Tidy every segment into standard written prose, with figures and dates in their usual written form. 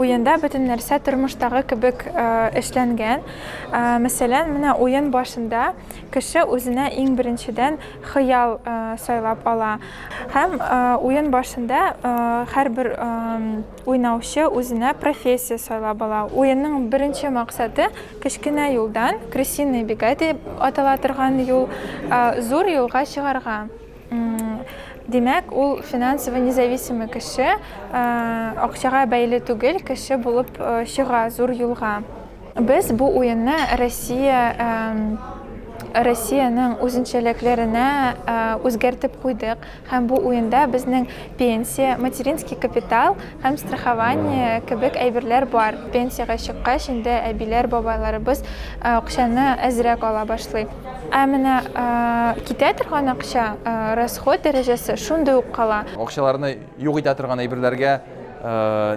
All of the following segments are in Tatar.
Уенда бөтен нәрсә тормыштагы кебек эшләнгән. Мәсәлән, менә уен башында кеше үзенә иң беренчедән хыял сайлап ала. Һәм уен башында һәрбер уйнаучы үзенә профессия сайлап ала. Уенның беренче максаты кечкенә юлдан, крысиные бега дип атала торган юл, зур юлга чыгарга. Димәк, ул финансово независимый кеше, акчага бәйле түгел кеше булып чыга зур юлга. Без бу уенны Россия Россиянең үзенчәлекләренә үзгәртеп куйдык һәм бу уенда безнең пенсия, материнский капитал һәм страхование кебек әйберләр бар. Пенсиягә чыккач инде әбиләр, бабайларыбыз акчаны әзрәк ала башлый. Ә менә китә торган акча, расход дәрәҗәсе шундый ук кала. Акчаларны юк итә торган әйберләргә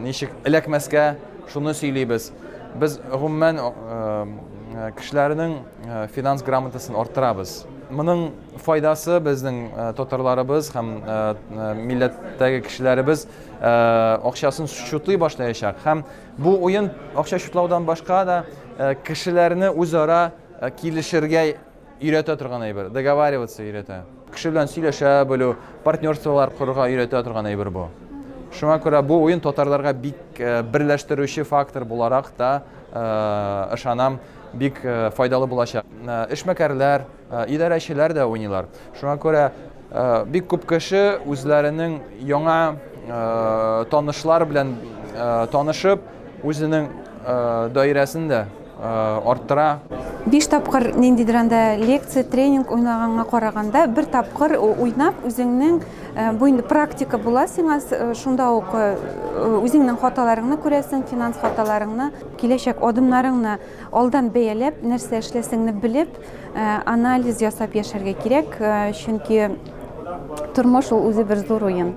ничек эләкмәскә, шуны сөйлибез. Без гомумән кешеләрнең финанс грамотасын арттырабыз. Моның файдасы безнең татарларыбыз һәм милләттәге кешеләребез акчасын чутлый башлаячак. Һәм бу уен акча чутлаудан башка да кешеләрне үзара килешергә өйрәтә торган әйбер, договариваться өйрәтә. Кеше белән сөйләшә белү, партнерстволар корырга өйрәтә торган әйбер бу. Шуңа күрә бу уен татарларга бик берләштерүче фактор буларак та ышанам, бик файдалы булачак. Эшмәкәрләр, идарәчеләр дә уйныйлар. Шуңа күрә бик күп кеше үзләренең яңа танышлар белән танышып, үзенең даирәсен дә арттыра. Биш тапкыр ниндидер анда лекция, тренинг уйнаганга караганда, бер тапкыр уйнап, үзеңнең бу инде практика була сиңа, шунда ук үзеңнең хаталарыңны күрәсең, финанс хаталарыңны, киләчәк адымнарыңны алдан бәяләп, нәрсә эшләсеңне белеп, анализ ясап яшәргә кирәк, чөнки тормыш ул үзе бер зур уен.